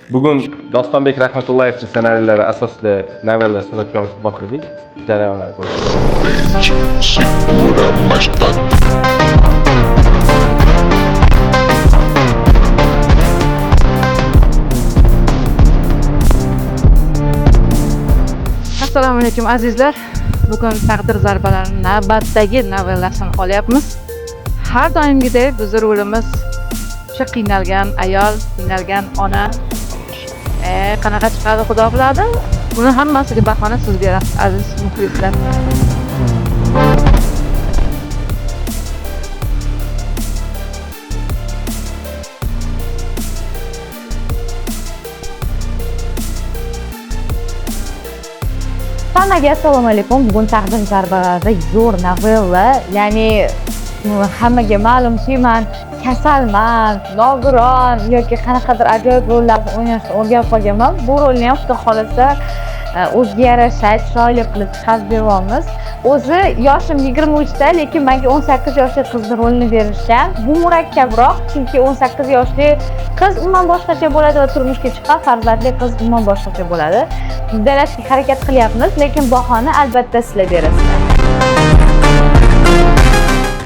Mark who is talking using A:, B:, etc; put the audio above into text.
A: Bugun Dostonbek Rahmatullayevning ssenariylari asosida novella suratga olishni boshladik. Jarayonlar ko'rdik.
B: Segura mais tarde.
C: Assalomu alaykum, azizlar. Bugun "Taqdir zarbalari" navbatdagi novellasini olyapmiz. Har doimgidek bizni rolimiz o'sha qiynalgan ayol, qiynalgan ona. Qanaqa chiqadi, Xudo biladi. Buni hammasiga bahoni siz berasiz, aziz muxlislar.
D: Hammaga assalomu alaykum. Bugun "Taqdir zarbalarida" zo'r novella, ya'ni hammaga ma'lumki, man kasalman, nogiron yoki qanaqadir ajoyib rollarni o'ynashni o'rganib qolganman. Bu rolni ham, Xudo xohlasa, o'ziga yarasha chiroyli qilib chiqarib beryapmiz. O'zi yoshim 23da, lekin menga 18 yoshli qizni rolini berishgan. Bu murakkabroq, chunki 18 yoshli qiz umuman boshqacha bo'ladi va turmushga chiqqan farzandli qiz umuman boshqacha bo'ladi. Uddalashga harakat qilyapmiz, lekin bahoni albatta sizlar berasizlar.